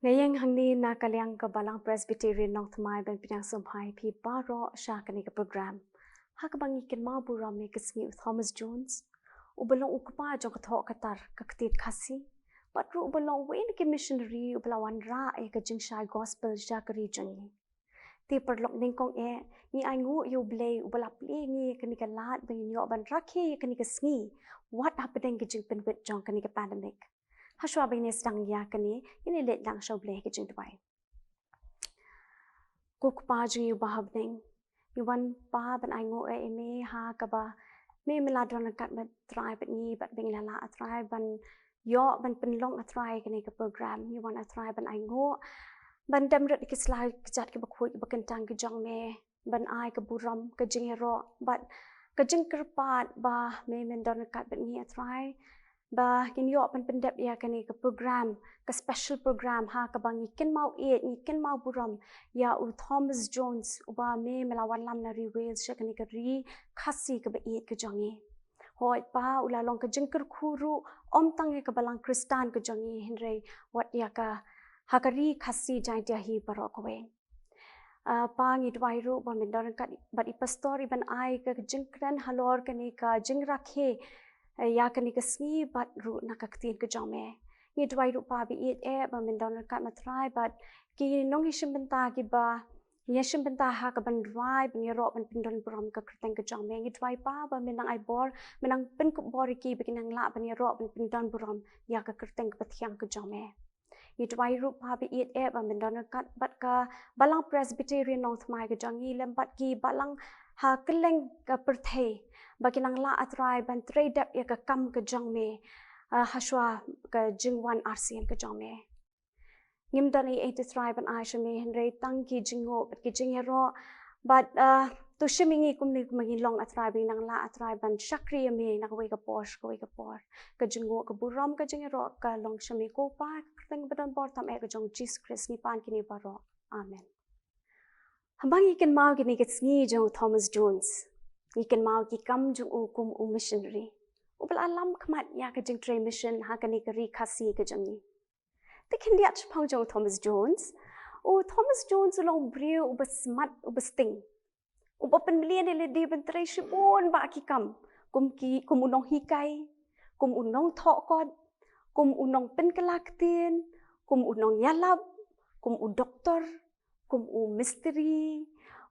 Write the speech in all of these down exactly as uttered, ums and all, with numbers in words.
Nga ïeng hangne na ka liang ka Balang Presbyterian Nongthymmai ban pdiang sngewbha ïa phi baroh sha kane ka program, ha kaba ngi kynmaw burom ïa ka sngi u Thomas Jones, uba long u kpa jong ka thoh ka tar ka ktien Khasi, bad ruh uba long uwei na ki missionary uba la wanrah ïa ka jingshai gospel sha ka ri jong ngi. Te paralok nyngkong eh, ngi ainguh ïa U Blei uba la plie ïa ngi ïa kane ka lad ba ngin ïoh ban rakhe ïa kane ka sngi, wat hapdeng ka jingpynwit jong kane ka pandemic. Hashwa ba ngin ïa sdang ïa kane, ngin ïa leit lang sha U Blei ha ka jingduwai. Ko Kpa jong ngi uba ha bneng, ngi wan Pa ban ainguh ïa me ha kaba me, me la don ryngkat bad Trai bad ngi, bad ba ngi la lah, A Trai, ban ïoh ban pynlong, A Trai, kane ka program. Ngi wan, A Trai, ban ainguh, ban dem rit ïa ki sla kjat kiba khuid kiba kyntang ki jong me, ban ai ka burom, ka jingïaroh bad ka jingkyrpad ba me, men don ryngkat bad ngi, A Trai, ba ngin ïoh ban pyndep ïa kane ka program, ka special program, ha kaba ngi kynmaw ïeit, ngi kynmaw burom ïa u Thomas Jones, uba me, me la wanlam na ri Wales sha kane ka ri Khasi kaba ïeit ka jong ngi. Hooid Pa, u la long ka jingkyrkhu ruh, ym tang ïa ka Balang Khristan ka jong ngi, hynrei wat ïa ka, ha ka ri Khasi Jaintia hi baroh kawei. Ah, Pa, ngi duwai ruh ba men don ryngkat bad i pastor, i ban ai ka jingkren halor kane ka jingrakhe, eh, ïa kane ka sngi, bad ruh na ka ktien ka jong me. Ngi duwai ruh Pa ba ïeit eh ba men don ryngkat, Ma Trai, bad ki nongïashim bynta kiba ngi ïashim bynta ha kaban rwai, ban ïaroh, ban pyndon burom ka kyrteng ka jong me. Ngi duwai Pa ba men nang ai bor, men nang pynkup bor ïa ki ba kin nang lah ban ïaroh, ban pyndon burom ïa ka kyrteng kaba thiang ka jong me. Ngi duwai ruh Pa ba ïeit eh ba men don ryngkat bad ka Balang Presbyterian Nongthymmai ka jong ngi, lem bad ki balang ha kylleng ka pyrthei, ba kin nang lah, A Trai, ban trei dep ïa ka kam ka jong me, ah, hashwa ka jingwan arsien ka jong me. Ngim don ei ei, A Trai, ban ai sha me, hynrei tang ki jingnguh bad ki jingïaroh, bad, ah, to shim ïa ngi kumne kumba ngi long, A Trai, ba ngin nang lah, A Trai, ban shakri ïa me na kawei ka por sha kawei ka por. Ka jingnguh, ka burom, ka jingïaroh ka long sha me ko Pa, ha ka kyrteng ba don bor tam eh ka jong U Jisu Khrist ngi pan kine baroh. Amen. Haba ngi kynmaw kine ki sngi jong u Thomas Jones, ngi kynmaw ki kam jong u kum u missionary uba la lam khmat ïa ka jingtrei mission ha kane ka ri Khasi ka jong ngi. Te khyndiat shaphang jong u Thomas Jones, u Thomas Jones u long u briew uba smat, uba sting, uba pynmlien ïa lade ban trei shibun bah ki kam, kum ki, kum u nonghikai, kum u nongthoh kot, kum u nongpynkylla ktien, kum u nongïalap, kum u doktor, kum u mistri,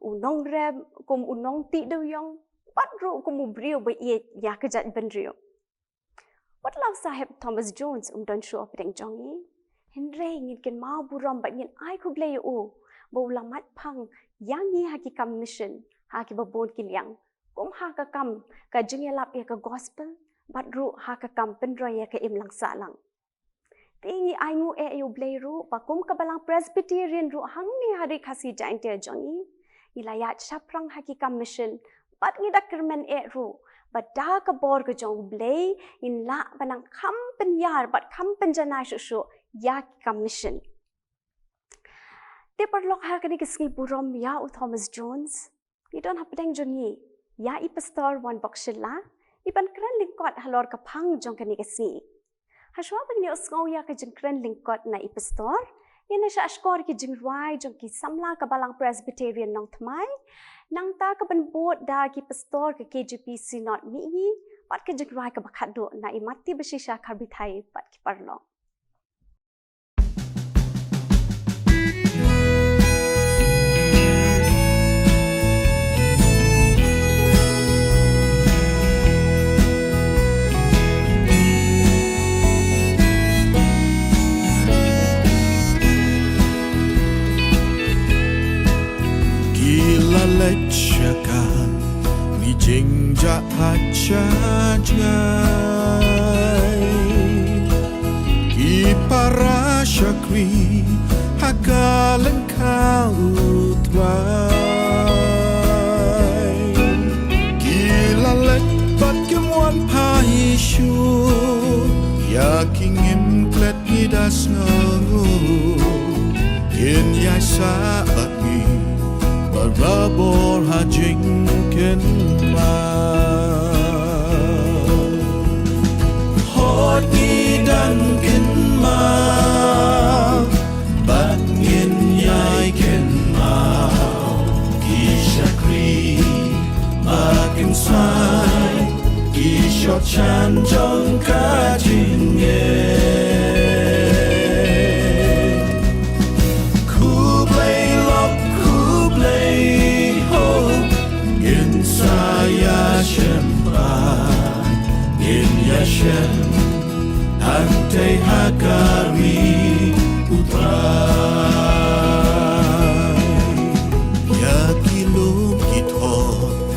u nongrep, kum u nongtih dewïong, bad ruh kum u briew ba ïeit ïa ka jaitbynriew. Wat la u Saheb Thomas Jones um don shuh hapdeng jong ngi, hynrei ngin kynmaw burom bad ngin ai khublei ïa u ba u la matphang ïa ngi ha ki kam mission ha kiba bun ki liang, kum ha ka kam ka jingïalap ïa ka gospel, bad ruh ha ka kam pynroi ïa ka imlang sahlang. Te ngi ainguh eh ïa U Blei ruh ba kum ka Balang Presbyterian ruh hangne ha ri Khasi Jaintia jong ngi, ngi la ïaid shaphrang ha ki kam mission, bad ngi da kyrmen eh ruh ba da ka bor ka jong U Blei ngin lah ban nang kham pynïar bad kham pynjanai shuh shuh ïa ki kam mission. Te paralok, ha kane ka sngi burom ïa u Thomas Jones, ngi don hapdeng jong ngi ïa i Pastor Wanbok Shylla, i ban kren lyngkot halor ka phang jong kane ka sngi. Hashwa ba ngin ïohsngew ïa ka jingkren lyngkot na i Pastor, ngin ïa shah shkor ki jingrwai jong ki samla ka Balang Presbyterian Nongthymmai, nangta ka ban bud da ki Pastor ka K J P Synod Mihngi, bad ka jingrwai kaba khatduh na i Mati Bashisha Kharbithai bad ki paralok. Ki la leit sha ka ri jingjah ha jngai. Ki para shakri ha ka lyngkha U Trai. Ki la leit bad kim wan phai shuh, ïa ki ngim klet ngi da sngew ruh. Kin ïaisah bad ngi barabor ha jingkynmaw. Hooid ngi dang kynmaw shan jong ka jingngeit. Khublei lok, khublei ho, ngin sa ïashem pat, ngin ïashem hangtei ha ka ri U Trai. Ïa ki lum ki thok,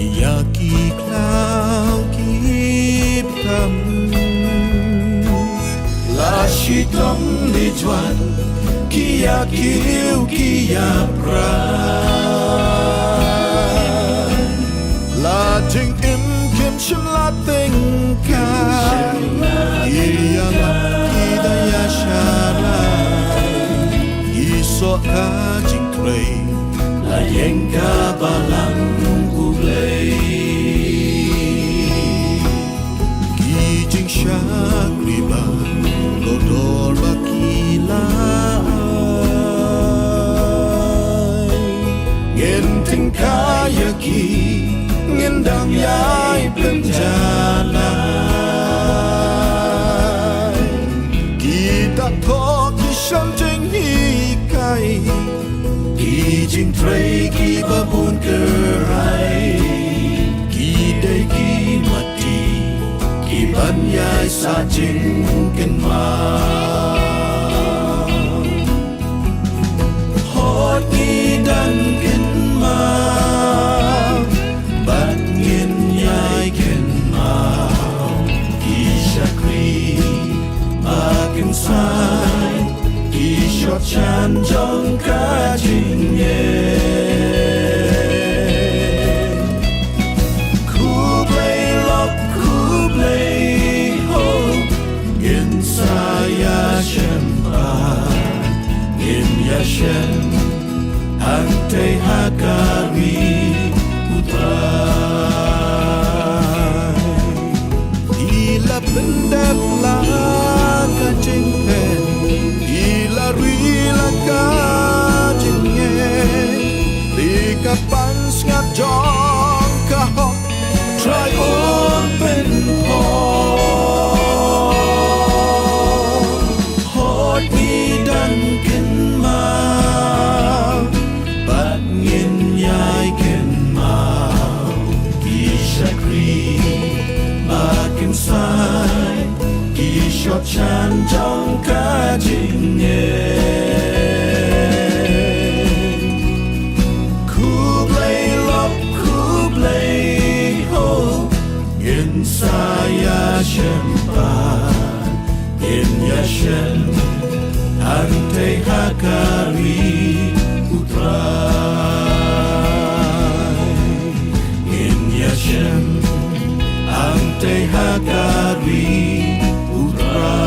ïa ki khlaw ki btham, la shitom ne jwat, ki ïa kiew ki ïa pra. La jingim kim shym la tyngkai, ki ïa lap ki da ïa sharai, ki soh ka jingtrei, la ïeng ka balang U Blei. Ki jingshakri ba kordor ba ki la ai, ngin tyngkai ïa ki, ngin dang ïai pynjanai. Ki da thoh ki shan jinghikai, ki jingtrei kiba bun kyrhai, ki dei ki mati kiban ïai sah jingkynmaw. Hooid ngi dang kynmaw bad ngin ïai kynmaw, ki shakri ba kynsai, ki shot shan jong ka jingngeit. Khublei lok, khublei ho, ngin sa ïashem pat, ngin ïashem hangtei ha ka ri U Trai. Ki la pyndep la ka jingphet, ki la ri la ka jingngeit, ïa ka pansngiat jong ka hok Trai un pynpoi. Hooid ngi dang kynmaw bad ngin ïai kynmaw, ki shakri ba kynsai, ki shot shan jong ka jingngeit. Khublei lok, khublei ho, ngin sa ïashem pat, ngin ïashem hangtei ha ka ri U Trai. Ngin ïashem hangtei ha ka ri U Trai.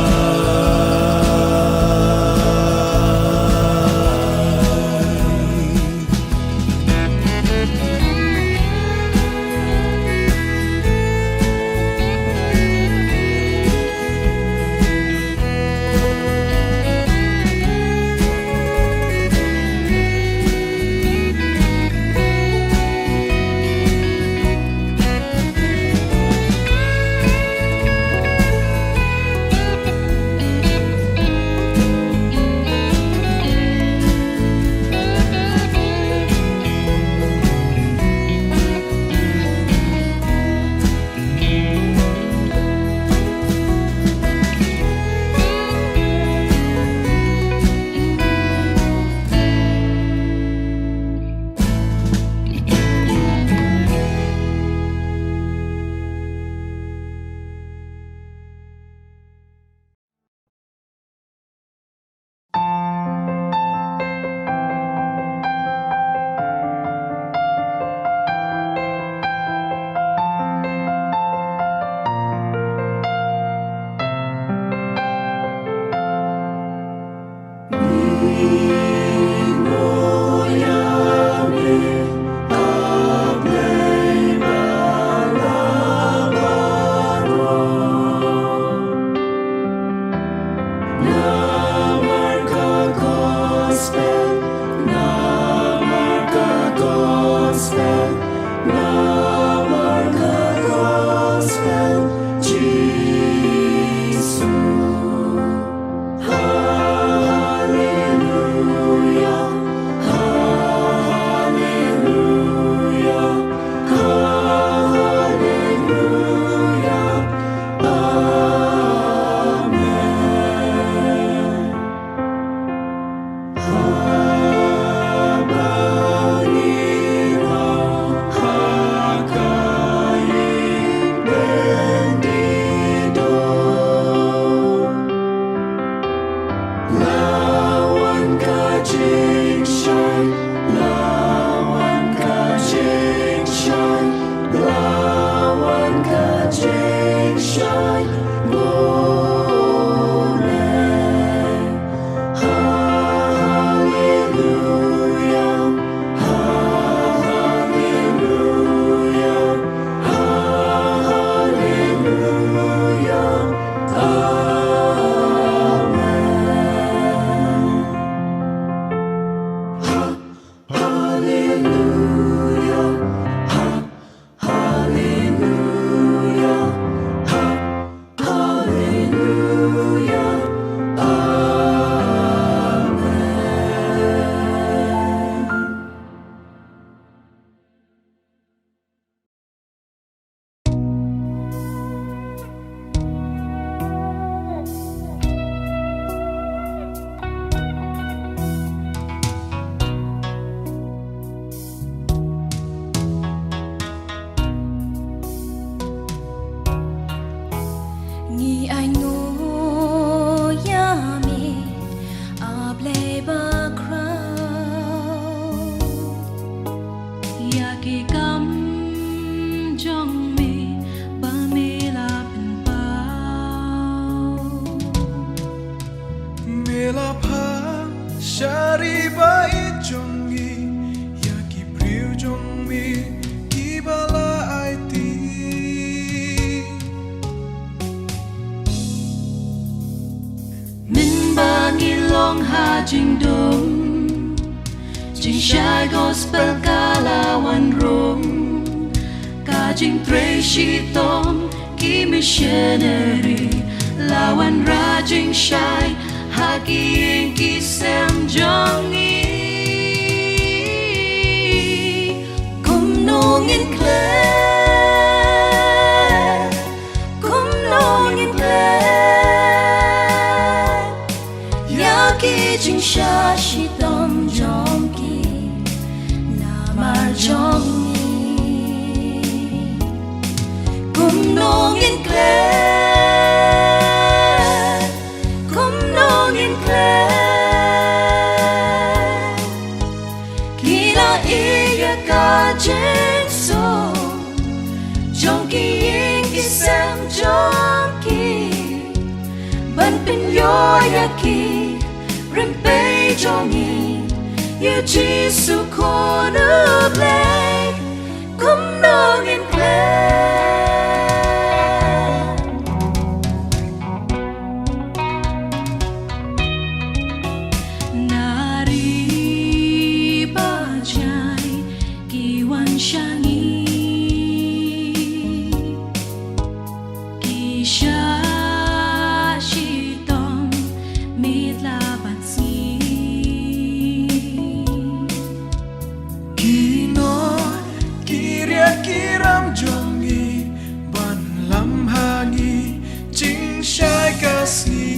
Ba khraw ïa ki kam jong me ba me la pynpaw. Me la phah sha ri ba ïeit jong ngi ïa ki briew jong me kiba la aiti. Mynba ngi long ha jingdum, jingshai gospel ka la wan rung. Ka jingtrei shitom ki missionary la wanrah jingshai ha ki ïing ki sem jong ngi. Kumno ngin klet, kumno ngin klet ïa ki jingshah shitom jong ki namar jong ngi. Kumno ngin klet, kumno ngin klet, ki la ïeit ïa ka jingsuk jong ki ïing ki sem jong ki. Ban pynïoh ïa ki rympei jong ngi ïa u Jisu Khun U Blei. Kumno ngin klet. Na ri ba jai ki wan sha ngi, ki shah shitom miet la bad sngi. Ki nud ki riat ki ram jong ngi ban lam ha ngi jingshai ka sngi.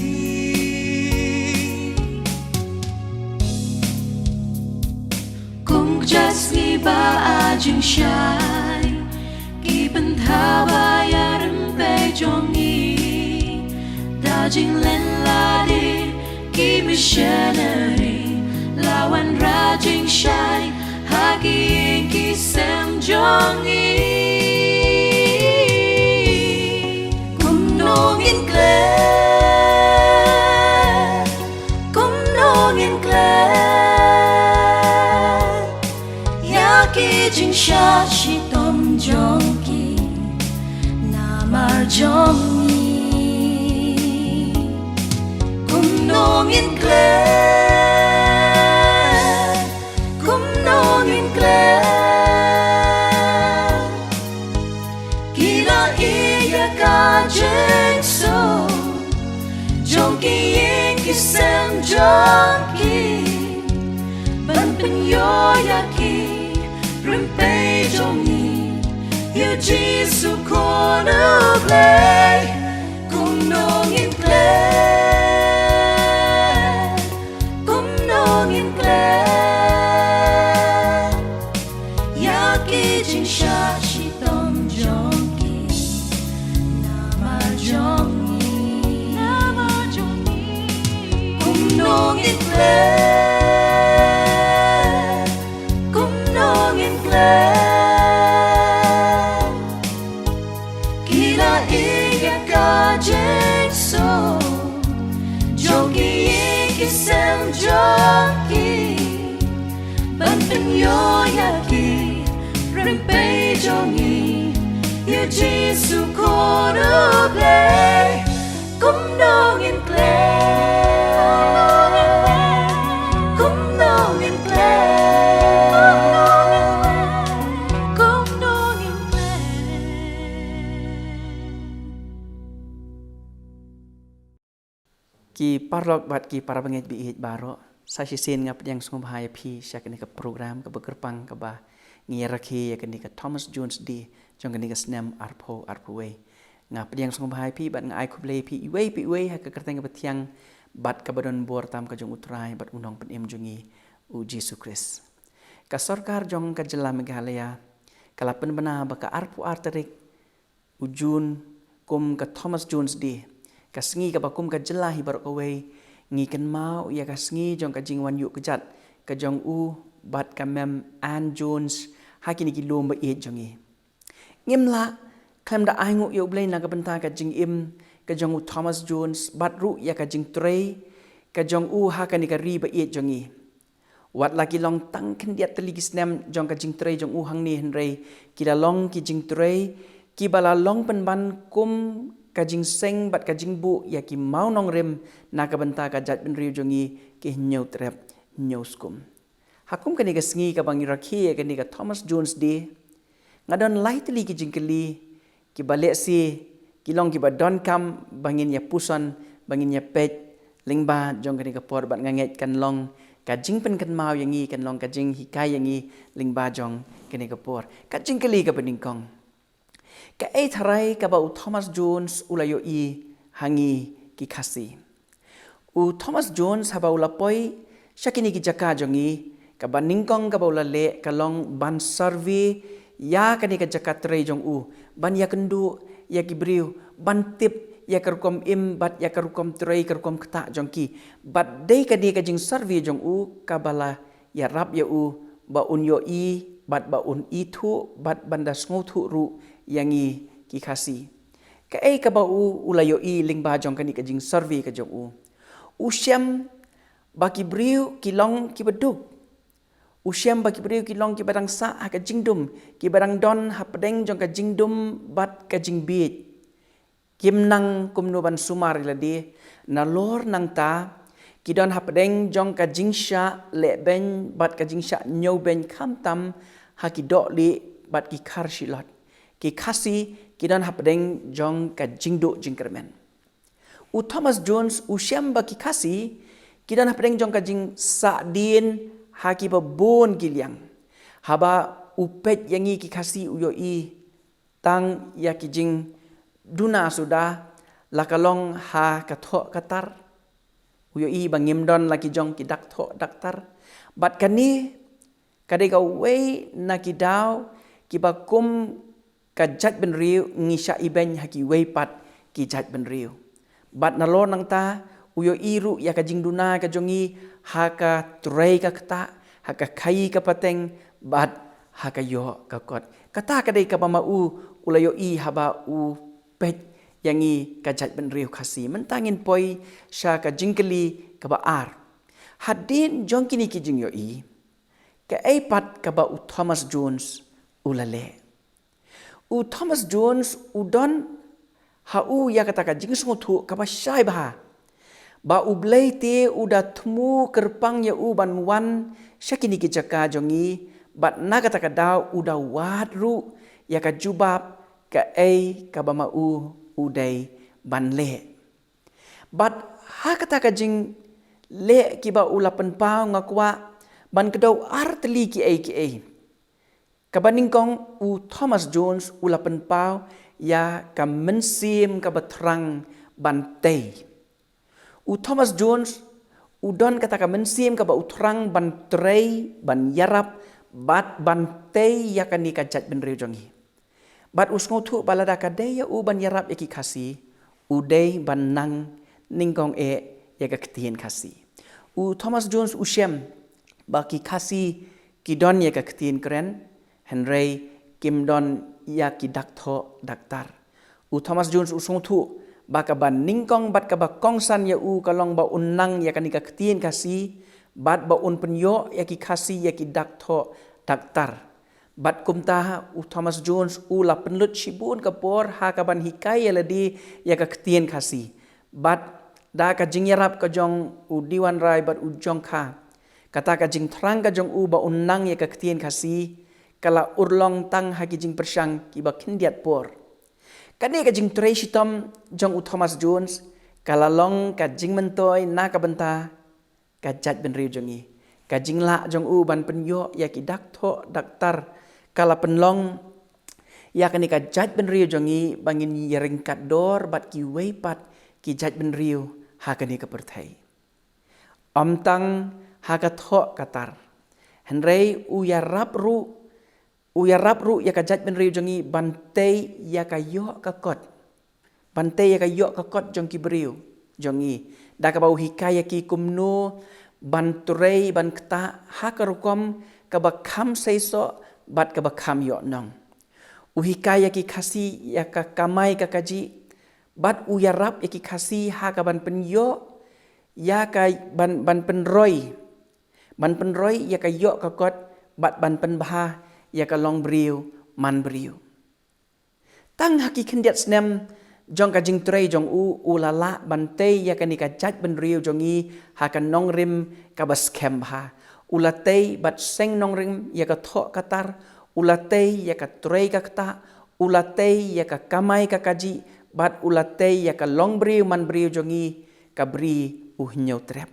Kum ka jait sngi ba ai jingshai, ki pynthaw bha ïa rympei jong ngi. Da jingleh lade ki missionary la wanrah jingshai ha ki ïing ki sem jong ngi. Kumno ngin klet, kumno ngin klet ïa ki jingshah shitom jong ki namar jong ngi. Kumno ngin klet, kumno ngin klet, ki la ïeit ïa ka jingsuk jong ki ïing ki sem jong ki. Ban pynïoh ïa ki rympei jong ngi ïa u Jisu Khun U Blei. Kumno ngin klet, kumno ngin klet ïa ki jingshah shitom jong ki namar jong ngi, namar jong ngi. Kumno ngin klet, kumno ngin klet, ki la ïeit ïa ka jingsuk jong ki ïing ki sem jong ki. Ban pynïoh ïa ki rympei jong ngi ïa u Jisu Khun U Blei. Kumno ngin klet, kumno ngin klet, kumno ngin klet. Ki paralok bad ki parabangeit ba ïeit baroh, sa shisien nga pdiang sngewbha ïa phi sha kane ka program kaba kyrpang kaba ngi ïa rakhe ïa kane ka Thomas Jones Day jong kane ka snem arphew arphew wei. Nga pdiang sngewbha ïa phi bad nga ai khublei ïa phi iwei pa iwei ha ka kyrteng kaba thiang bad kaba don bor tam ka jong U Trai bad U Nongpynim jong ngi U Jisu Khrist. Ka sorkar jong ka jylla Meghalaya ka la pynbna ba ka arphew ar tarik u June kum ka Thomas Jones Day, ka sngi kaba kum ka jylla hi baroh kawei ngi kynmaw ïa ka sngi jong ka jingwan ïuh kjat ka jong u bad ka Mem Ann Jones ha kine ki lum ba ïeit jong ngi. Ngim lah khlem da ai nguh ïa U Blei na ka bynta ka jingim ka jong u Thomas Jones bad ruh ïa ka jingtrei ka jong u ha kane ka ri ba ïeit jong ngi. Wat la ki long tang khyndiat tylli ki snem jong ka jingtrei jong u hangne, hynrei ki la long ki jingtrei kiba la long pynban kum ka jingseng bad ka jingbuh ïa ki mawnongrim na ka bynta ka jaitbynriew jong ngi, ki Hynñiewtrep Hynñiewskum. Ha kum kane ka sngi kaba ngi rakhe ïa kane ka Thomas Jones Day, nga don lai tylli ki jingkylli kiba lehse ki long kiba donkam ba ngin ïa puson, ba ngin ïa peit lyngba jong kane ka por, bad nga ngeit kan long ka jingpynkynmaw ïa ngi, kan long ka jinghikai ïa ngi lyngba jong kane ka por. Ka jingkylli kaba nyngkong: Kaei tharai kaba u Thomas Jones u la ïohi ha ngi ki Khasi? U Thomas Jones haba u la poi sha kine ki jaka jong ngi, kaba nyngkong kaba u la leh ka long ban survey ïa kane ka jaka trei jong u, ban ïakynduh ïa ki briew, ban tip ïa ka rukom im bad ïa ka rukom trei, ka rukom ktah jong ki. Bad dei kane ka jingsurvey jong u kaba la ïarap ïa u ba un ïohi bad ba un ithuh bad ban da sngewthuh ruh ïa ngi ki Khasi. Kaei kaba u u la ïohi lyngba jong kane ka jingsurvey ka jong u? U shem ba ki briew ki long kiba duk. U shem ba ki briew ki long kiba dang sah ha ka jingdum, kiba dang don hapdeng jong ka jingdum bad ka jingbieit. Kim nang kumno ban sumar ïa lade, nalor nangta ki don hapdeng jong ka jingshah lehbeiñ bad ka jingshah ñiewbeiñ, khamtam ha ki dohlieh bad ki khar shilot. Ki Khasi ki don hapdeng jong ka jingduh jingkyrmen. U Thomas Jones u shem ba ki Khasi ki don hapdeng jong ka jingsahdien ha kiba bun ki liang. Haba u peit ïa ngi ki Khasi, u ïohi tang ïa ki jingduna suda, la ka long ha ka thoh ka tar. U ïohi ba ngim don la ki jong ki dak thoh dak tar. Bad kane ka dei kawei na ki daw kiba kum ka jaitbynriew ngi shah ibeiñ ha kiwei pat ki jaitbynriew. Bad nalor nangta u ïohi ruh ïa ka jingduna ka jong ngi ha ka trei ka ktah, ha ka khaïi ka pateng bad ha ka ïoh ka kot. Kata ka dei kaba ma u u la ïohi haba u peit ïa ngi ka jaitbynriew Khasi. Mynta ngin poi sha ka jingkylli kaba ar. Hadien jong kine ki jingïohi, kaei pat kaba u Thomas Jones u la leh? U Thomas Jones u don ha u ïa kata ka jingsngewthuh kaba shai bha ba U Blei te u da thmu kyrpang ïa u ban wan sha kine ki jaka jong ngi, bad na kata ka daw u da wad ruh ïa ka jubab kaei kaba ma u u dei ban leh. Bad ha kata ka jingleh kiba u la pynpaw, nga kwah ban kdew ar tylli kiei kiei. Kaba nyngkong, u Thomas Jones u la pynpaw ïa ka mynsiem kaba thrang ban tei. U Thomas Jones u don kata ka mynsiem kaba u thrang ban trei, ban ïarap bad ban tei ïa kane ka jaitbynriew jong ngi. Bad u sngewthuh ba lada ka dei ïa u ban ïarap ïa ki Khasi, u dei ban nang nyngkong eh ïa ka ktien Khasi. U Thomas Jones u shem ba ki Khasi ki don ïa ka ktien kren, hynrei kim don ïa ki dak thoh dak tar. U Thomas Jones u sngewthuh ba kaba nyngkong bad kaba kongsan ïa u ka long ba un nang ïa kane ka ktien Khasi, bad ba un pynïoh ïa ki Khasi ïa ki dak thoh dak tar. Bad kumta u Thomas Jones u la pynlut shibun ka por ha kaban hikai ïa lade ïa ka ktien Khasi. Bad da ka jingïarap ka jong u Diwan Rai bad u Jong Kha, kata ka jingthrang ka jong u ba un nang ïa ka ktien Khasi ka la urlong tang ha ki jingpyrshang kiba khyndiat por. Kane ka jingtrei shitom jong u Thomas Jones ka la long ka jingmyntoi na ka bynta ka jaitbynriew jong ngi. Ka jinglah jong u ban pynïoh ïa ki dak thoh dak tar ka la pynlong ïa kane ka jaitbynriew jong ngi ba ngin ïa ryngkat dor bad kiwei pat ki jaitbynriew ha kane ka pyrthei. Ym tang ha ka thoh ka tar, hynrei u ïarap ruh, u ïarap ruh ïa ka jaitbynriew jong ngi ban tei ïa ka ïoh ka kot. Ban tei ïa ka ïoh ka kot jong ki briew jong ngi. Da kaba u hikai ïa ki kumno ban trei ban ktah ha ka rukom kaba kham seisoh bad kaba kham ïoh nong. U hikai ïa ki Khasi ïa ka kamai ka kajih bad u ïarap ïa ki Khasi ha ka ban pynïoh ïa ka ban, ban pynroi, ban pynroi ïa ka ïoh ka kot bad ban pynbha ïa ka long briew man briew. Tang ha ki khyndiat snem jong ka jingtrei jong u, u la lah ban tei ïa kane ka jaitbynriew jong ngi ha ka nongrim kaba skhem bha. U la tei bad seng nongrim ïa ka thoh ka tar, u la tei ïa ka trei ka ktah, u la tei ïa ka kamai ka kajih bad u la tei ïa ka long briew man briew jong ngi, ka Bri U Hynñiewtrep.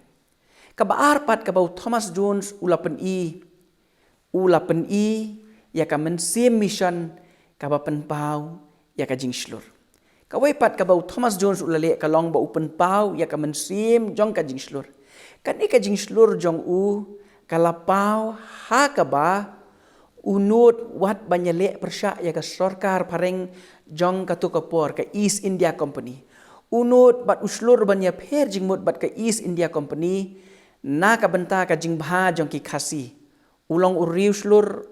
Kaba ar pat kaba u Thomas Jones u la pyni, u la pyni ïa ka mynsiem mission kaba pynpaw ïa ka jingshlur. Kawei pat kaba u Thomas Jones u la leh ka long ba u pynpaw ïa ka mynsiem jong ka jingshlur. Kane ka jingshlur jong u ka la paw ha kaba u nud wat ban ïaleh pyrshah ïa ka sorkar phareng jong kato ka por, ka East India Company. U nud bad u shlur ban ïapher jingmut bad ka East India Company na ka bynta ka jingbha jong ki Khasi. U long u riewshlur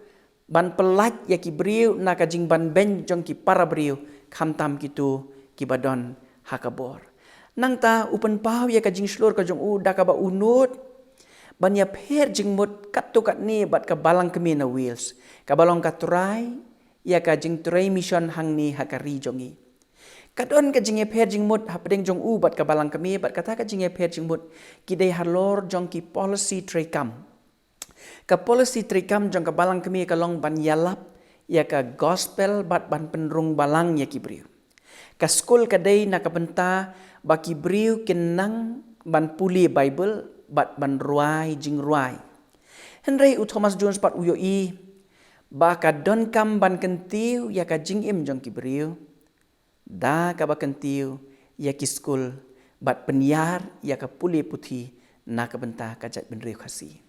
ban pyllait ïa ki briew na ka jingbanbeiñ jong ki para briew, khamtam kito kiba don ha ka bor. Nangta u pynpaw ïa ka jingshlur ka jong u da kaba u nud ban ïapher jingmut katto katne bad ka Balang Kmie na Wales, kaba long ka trai ïa ka jingtrei mission hangne ha ka ri jong ngi. Ka don ka jingïapher jingmut hapdeng jong u bad ka Balang Kmie, bad kata ka jingïapher jingmut ki dei halor jong ki policy treikam. Ka policy treikam jong ka Balang Kmie ka long ban ïalap ïa ka gospel bad ban pynrung balang ïa ki briew. Ka skul ka dei na ka bynta ba ki briew kin nang ban pule Baibl bad ban rwai jingrwai. Hynrei u Thomas Jones pat u ïohi ba ka donkam ban kyntiew ïa ka jingim jong ki briew da kaba kyntiew ïa ki skul bad pynïar ïa ka pule puthi na ka bynta ka jaitbynriew Khasi.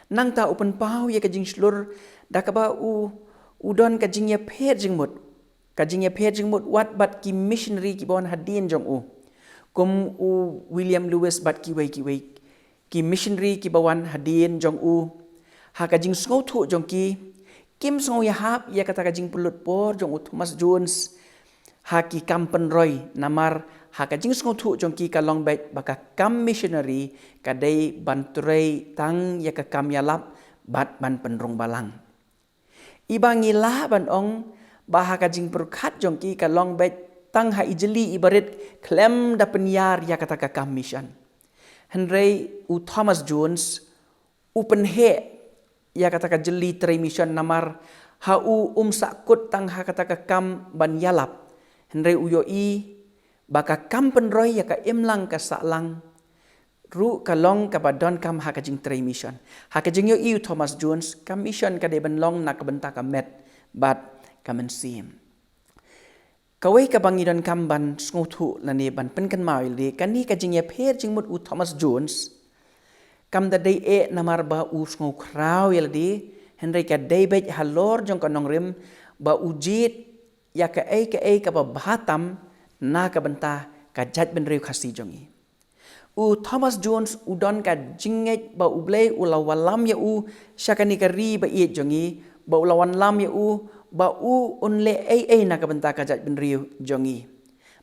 Nangta u pynpaw ïa ka jingshlur da kaba u, u don ka jingïapher jingmut, ka jingïapher jingmut wat bad ki missionary kiba wan hadien jong u, kum u William Lewis bad kiwei kiwei ki missionary kiba wan hadien jong u. Ha ka jingsngewthuh jong ki, kim sngew ïahap ïa kata ka jingpynlut por jong u Thomas Jones ha ki kam pynroi, namar ha ka jingsngewthuh jong ki ka long beit ba ka kam missionary ka dei ban trei tang ïa ka kam ïalap bad ban pynrung balang. Iba ngi lah ban ong ba ha ka jingpyrkhat jong ki ka long beit tang ha i jylli iba rit khlem da pynïar ïa kata ka kam mission. Hynrei u Thomas Jones u pynheh ïa kata ka jylli trei mission, namar ha u um sahkut tang ha kata ka kam ban ïalap. Hynrei u ïohi ba ka kam pynroi ïa ka imlang ka sahlang ruh ka long kaba donkam ha ka jingtrei mission. Ha ka jingïohi u Thomas Jones, ka mission ka dei ban long na ka bynta ka met bad ka mynsiem. Kawei kaba ngi donkam ban sngewthuh lane ban pynkynmaw ïa lade, kane ka jingïapher jingmut u Thomas Jones kam da dei eh namar ba u sngewkhraw ïa lade, hynrei ka dei beit halor jong ka nongrim ba u jied ïa kaei kaei kaba bha tam na ka bynta ka jaitbynriew Khasi jong ngi. U Thomas Jones u don ka jingngeit ba U Blei u la wallam ïa u sha kane ka ri ba ïeit jong ngi, ba u la wallam ïa u ba u un leh ei ei na ka bynta ka jaitbynriew jong ngi.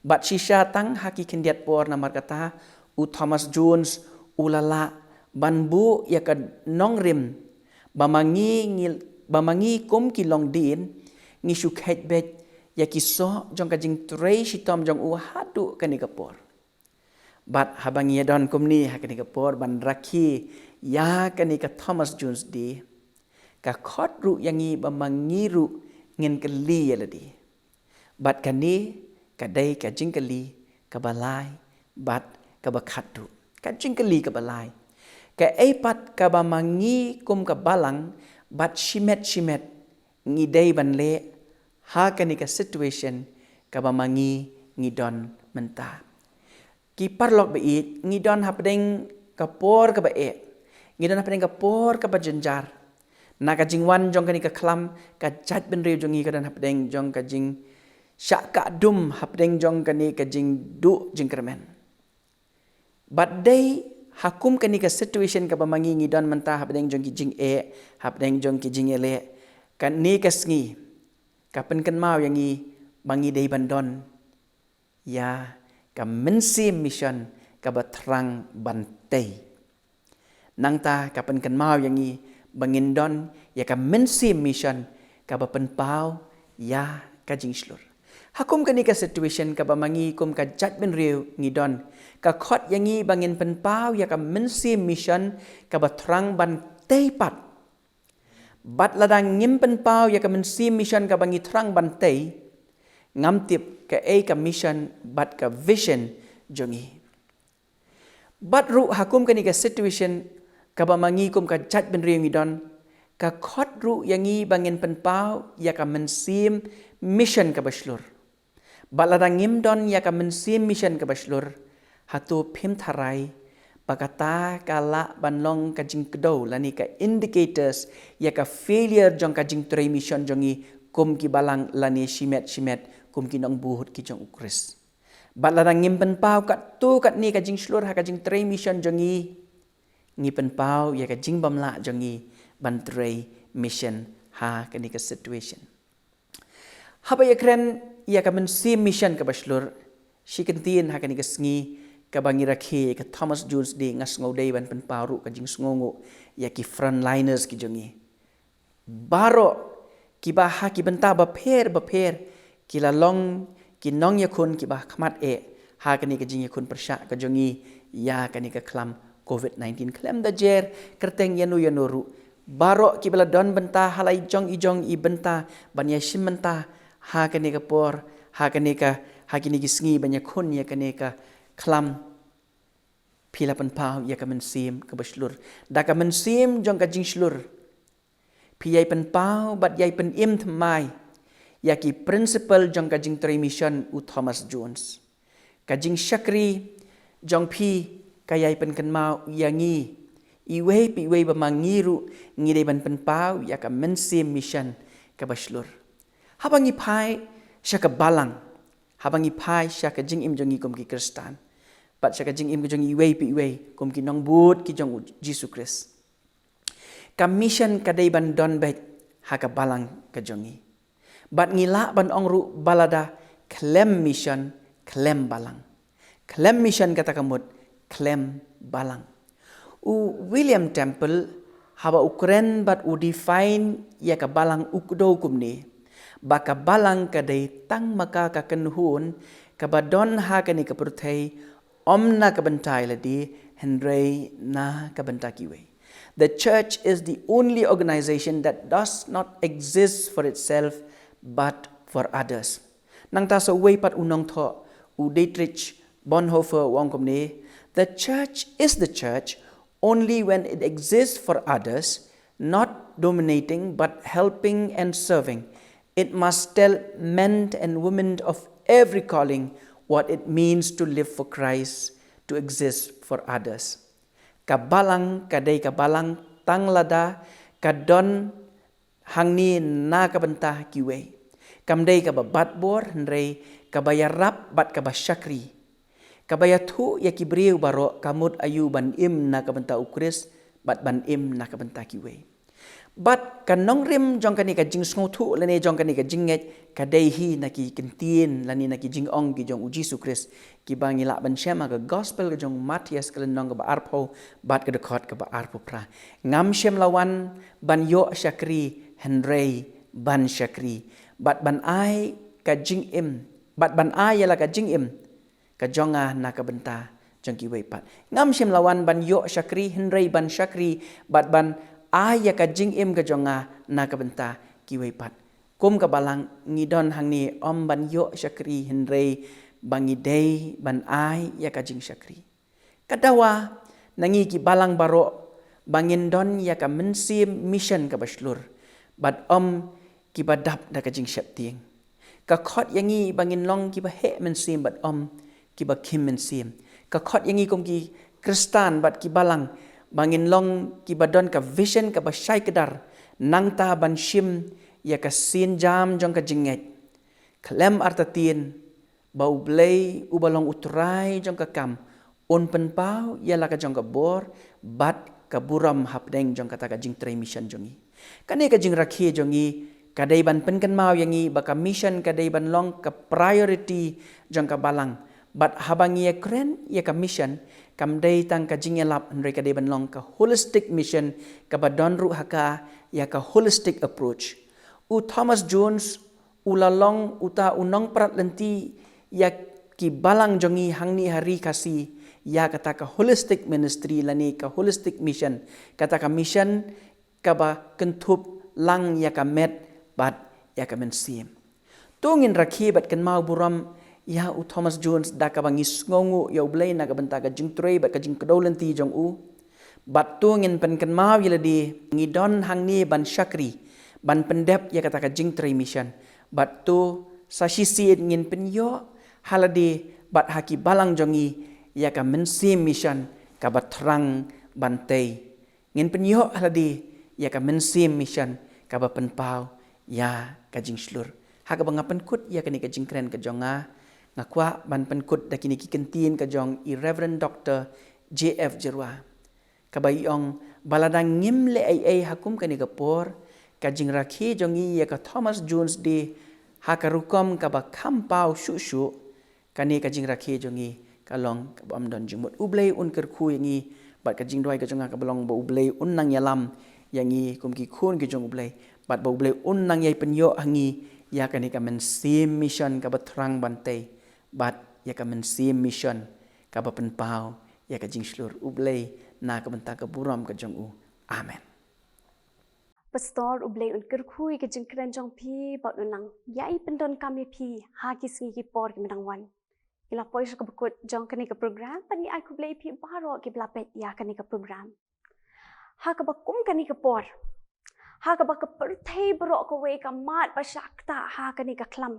Bad shisha tang ha ki khyndiat por, namar kata u Thomas Jones u la lah ban buh ïa ka nongrim ba ma ngi, ngi, ba ma ngi kum ki longdien ngi shu kheit beit ïa ki soh jong ka jingtrei shitom jong u haduh kane ka por. Bad haba ngi ïa don kumne ha kane ka por ban rakhe ïa kane ka Thomas Jones Day, ka khot ruh ïa ngi ba ma ngi ruh ngin kylli ïa lade. Bad kane ka dei ka jingkylli kaba lai bad kaba khatduh. Ka jingkylli kaba lai, kaei pat kaba ma ngi kum ka balang bad shimet shimet ngi dei ban leh ha kane ka situation kaba ma ngi ngi don mynta. Ki paralok ba ïeit, ngi don hapdeng ka por kaba eh, ngi don hapdeng ka por kaba jynjar. Na ka jingwan jong kane ka khlam, ka jaitbynriew jong ngi ka don hapdeng jong ka jingshah kah dum, hapdeng jong kane ka jingduh jingkyrmen. Bad dei ha kum kane ka situation kaba ma ngi ngi don mynta hapdeng jong ki jingeh, hapdeng jong ki jingeh leh, kane ka sngi ka pynkynmaw ïa ngi ba ngi dei ban don ïa ka mynsiem mission kaba thrang ban tei. Nangta ka pynkynmaw ïa ngi ba ngin don ïa ka mynsiem mission kaba pynpaw ïa ka jingshlur. Ha kum kane ka situation kaba ma ngi kum ka jaitbynriew ngi don, ka khot ïa ngi ba ngin pynpaw ïa ka mynsiem mission kaba thrang ban tei pat. Bad lada ngim pynpaw ïa ka mynsiem mission kaba ngi thrang ban tei, ngam tip kaei ka mission bad ka vision jong ngi. Bad ruh ha kum kane ka situation kaba ma ngi kum ka jaitbynriew ngi don, ka khot ruh ïa ngi ba ngin pynpaw ïa ka mynsiem mission kaba shlur. Bad lada ngim don ïa ka mynsiem mission kaba shlur, hato phim tharai ba kata ka lah ban long ka jingkdew lane ka indicators ïa ka failure jong ka jingtrei mission jong ngi kum ki balang lane shimet shimet kum ki nongbud ki jong U Khrist. Bad lada ngim pynpaw katto katne ka jingshlur ha ka jingtrei mission jong ngi, ngi pynpaw ïa ka jingbymlah jong ngi ban trei mission ha kane ka situation. Haba ïakren ïa ka mynsiem mission kaba shlur, shi kyntien ha kane ka sngi kaba ngi rakhe ïa ka Thomas Jones Day, nga sngew dei ban pynpaw ruh ka jingsngewnguh ïa ki frontliners ki jong ngi baroh kiba ha ki bynta bapher bapher ki la long ki nongïakhun kiba khmat eh ha kane ka jingïakhun pyrshah ka jong ngi ïa kane ka khlam covid nineteen. Khlem da jer kyrteng ïano ïano ruh, baroh kiba la don bynta ha la i jong i jong i bynta ban ïashim bynta ha kane ka por, ha kane ka, ha kine ki sngi ban ïakhun ïa kane ka khlam, phi la pynpaw ïa ka mynsiem kaba shlur. Da ka mynsiem jong ka jingshlur phi ïai pynpaw bad ïai pynim thymmai ïa ki principle jong ka jingtrei mission u Thomas Jones. Ka jingshakri jong phi ka ïai pynkynmaw ïa ngi iwei pa iwei ba ma ngi ruh ngi dei ban pynpaw ïa ka mynsiem mission kaba shlur. Haba ngi phai sha ka balang, haba ngi phai sha ka jingim jong ngi kum ki Khristan, bad sha ka jingim ka jong ngi iwei pa iwei kum ki nongbud ki jong u Jisu Khrist, ka mission ka dei ban don beit ha ka balang ka jong ngi. Bad ngi lah ban ong ruh ba lada khlem mission khlem balang. Khlem mission kata ka mut khlem balang. U William Temple haba u kren bad u define ïa ka balang u kdew kumne, ba ka balang ka dei tang ma ka ka kynhun kaba don ha kane ka pyrthei, ym na ka bynta ïa lade hynrei na ka bynta kiwei. The church is the only organization that does not exist for itself but for others. Nangta sa uwei pat u nongthoh u Dietrich Bonhoeffer u ong kumne, the church is the church only when it exists for others, not dominating but helping and serving. It must tell men and women of every calling what it means to live for Christ, to exist for others. Ka balang ka dei ka balang tang lada ka don hangne na ka bynta kiwei. Kam dei kaba batbor hynrei kaba ïarap bad kaba shakri, kaba ïathuh ïa ki briew baroh ka mut aïu ban im na ka bynta u Khrist bad ban im na ka bynta kiwei. Bad ka nongrim jong kane ka jingsngewthuh lane jong kane ka jingngeit ka dei hi na ki kyntien lane na ki jingong ki jong u Jisu Khrist kiba ngi lah ban shem ha ka gospel ka jong u Mathaios ka lynnong kaba arphew bad ka dkhot kaba arphew phra. Ngam shym la wan ban ïoh shakri hynrei ban shakri, bad ban ai ka jingim, bad ban ai ïa la ka jingim ka jong nga na ka bynta jong kiwei pat. Ngam shym la wan ban ïoh shakri hynrei ban shakri, bad ban ai ïa ka jingim ka jong nga na ka bynta kiwei pat. Kum ka balang ngi don hangne ym ban ïoh shakri hynrei ba ngi dei ban ai ïa ka jingshakri. Ka dawa na ngi ki balang baroh ba ngin don ïa ka mynsiem mission kaba shlur bad ym kiba dap da ka jingsheptieng. Ka khot ïa ngi ba ngin long kiba heh mynsiem bad ym kiba khim mynsiem. Ka khot ïa ngi kum ki Khristan bad ki balang ba ngin long kiba don ka vision kaba shai kdar, nangta ban shim ïa ka sienjam jong ka jingngeit. Khlem artatien ba U Blei uba long U Trai jong ka kam Un pynpaw ïa la ka jong ka bor bad ka burom hapdeng jong kata ka jingtrei mission jong ngi. Kane ka jingrakhe jong ngi ka dei ban pynkynmaw ïa ngi ba ka mission ka dei ban long ka priority jong ka balang. Bad haba ngi ïakren ïa ka mission, kam dei tang ka jingïalap, hynrei ka dei ban long ka holistic mission kaba don ruh ha ka ïa ka holistic approach. U Thomas Jones u la long uta u nongprat lynti ïa ki balang jong ngi hangne ha ri Khasi ïa kata ka holistic ministry lane ka holistic mission, kata ka mission kaba kynthup lang ïa ka met bad ïa ka mynsiem. To ngin rakhe bad kynmaw burom ïa u Thomas Jones da kaba ngi sngewnguh ïa U Blei na ka bynta ka jingtrei bad ka jingkdew lynti jong u. Bad to ngin pynkynmaw ïa lade ngi don hangne ban shakri, ban pyndep ïa kata ka jingtrei mission. Bad to sa shisien ngin pynïoh ha lade bad ha ki balang jong ngi ïa ka mynsiem mission kaba thrang ban tei. Ngin pynïoh ha lade ïa ka mynsiem mission kaba pynpaw ïa ka jingshlur. Ha kaba nga pynkut ïa kane ka jingkren ka jong nga, nga kwah ban pynkut da kine ki kyntien ka jong i Reverend Doctor J F Jyrwa, kaba i ong ba lada ngim leh ei ei ha kum kane ka por, ka jingrakhe jong ngi ïa ka Thomas Jones Day ha ka rukom kaba kham paw shuh shuh, kane ka jingrakhe jong ngi ka long kaba ym don jingmut. U Blei un kyrkhu ïa ngi bad ka jingduwai ka jong nga kaba long ba U Blei un nang ïalam ïa ngi kum ki khun ki jong U Blei, bad ba U Blei un nang ïai pynïoh ha ngi ïa kane ka mynsiem mission kaba thrang ban tei bad ïa ka mynsiem mission kaba pynpaw ïa ka jingshlur. U Blei na ka bynta ka burom ka jong u. Amen. Pastor, U Blei un kyrkhu ïa ka jingkren jong phi bad un nang ïai pyndonkam ïa phi ha ki sngi ki por kiba nang wan. Ngi la poi sha kaba kut jong kane ka program bad ngi ai khublei ïa phi baroh kiba la peit ïa kane ka program. Ha kaba kum kane ka por, ha kaba ka pyrthei baroh kawei ka mad ba shah ktah ha kane ka khlam,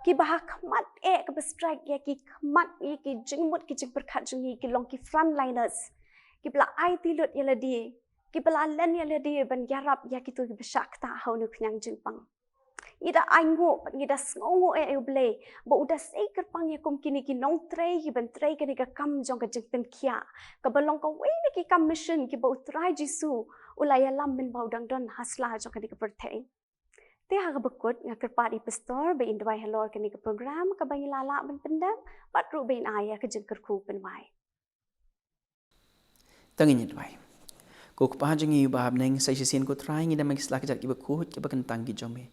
kiba ha khmat eh kaba strike ïa ki khmat, ïa ki jingmut ki jingpyrkhat jong ngi ki long ki frontliners, kiba la aiti lut ïa lade, kiba la len ïa lade ban ïarap ïa kito kiba shah ktah ha une u khñiang jingpang. Ngi da ainguh bad ngi da sngewnguh eh, eh U Blei, ba u da sei kyrpang ïa kum kine ki nongtrei kiban trei kane ka kam jong ka jingpynkhiah, kaba long kawei na ki kam mission kiba U Trai Jisu u la ïalam mynba u dang don ha sla jong kane ka pyrthei. Te ha kaba kut nga kyrpad ïa i Pastor ba in duwai halor kane ka program kaba ngi la lah ban pyndep bad ruh ba in ai ïa ka jingkyrkhu pynwai. To ngin ïa duwai. Ko Kpa jong ngi uba ha bneng, sa shisien ko Trai ngi dem ha ki sla ki jait kiba khuid kiba kyntang ki jong me.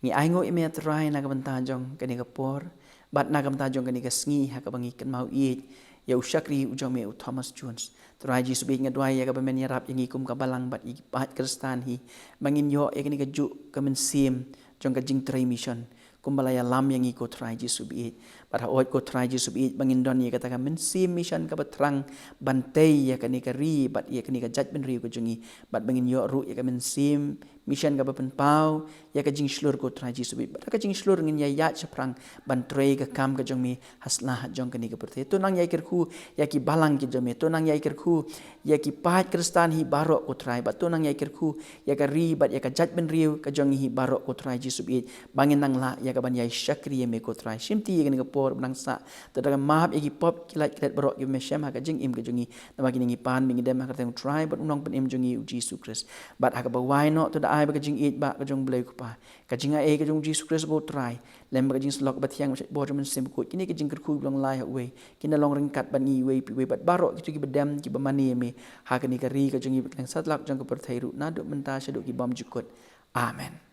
Ngi ainguh ïa me Trai na ka bynta jong kane ka por bad na ka bynta jong kane ka sngi ha kaba ngi kynmaw ïeit ïa u shakri u jong me u Thomas Jones. Trai Jisu bad nga duwai ïa kaba men ïarap ïa ngi kum ka balang bad ïa ki paid Khristan hi ba ngin ïoh ïa kane kajuh ka mynsiem jong ka jingtrei mission kumba la ïalam ïa ngi ko Trai Jisu bad. Bad ha ot ko Trai Jisu bad ba ngin don ïa kata ka mynsiem mission kaba thrang ban tei ïa kane ka ri bad ïa kane ka jaitbynriew ka jong ngi, bad ba ngin ïoh ruh ïa ka mynsiem mission kaba pynpaw ïa ka jingshlur ko Trai Jisu bad. Bad ka jingshlur ngin ïa ïaid shaphrang ban trei ka kam ka jong me ha sla jong kane ka pyrthei. To nang ïai kyrkhu ïa ki balang ki jong me, to nang ïai kyrkhu ïa ki paid Khristan hi baroh ko Trai, bad to nang ïai kyrkhu ïa ka ri bad ïa ka jaitbynriew ka jong ngi hi baroh ko Trai Jisu bad. Ba ngin nang lah ïa kaban ïai shakri ïa me ko Trai. Shimti ïa kane ka por ba nang sah, to da ka map ïa ki pop ki lait ki let baroh kiba me shem ha ka jingim ka jong ngi. Namar kine ngi pan ba ngi dem ha ka kyrteng u Trai bad u Nongpynim jong ngi u Jisu Khrist. Bad ha kaba wai noh to da ai ba ka jingïeit ba ka jong u Blei u Kpa, ka jingai ei ka jong u Jisu Khrist ba u Trai, lem bad ka jingsyllok ba thiang ba shait bor jong u Mynsiem Bakhuid, kine ki jingkyrkhu ba long lai ha uwei kin da long ryngkat bad ngi iwei pa iwei bad baroh kito kiba dem kiba mane ïa me ha kane ka ri ka jong ngi bad kylleng satlak jong ka pyrthei ruh naduh mynta shaduh ki bymjukut. Amen.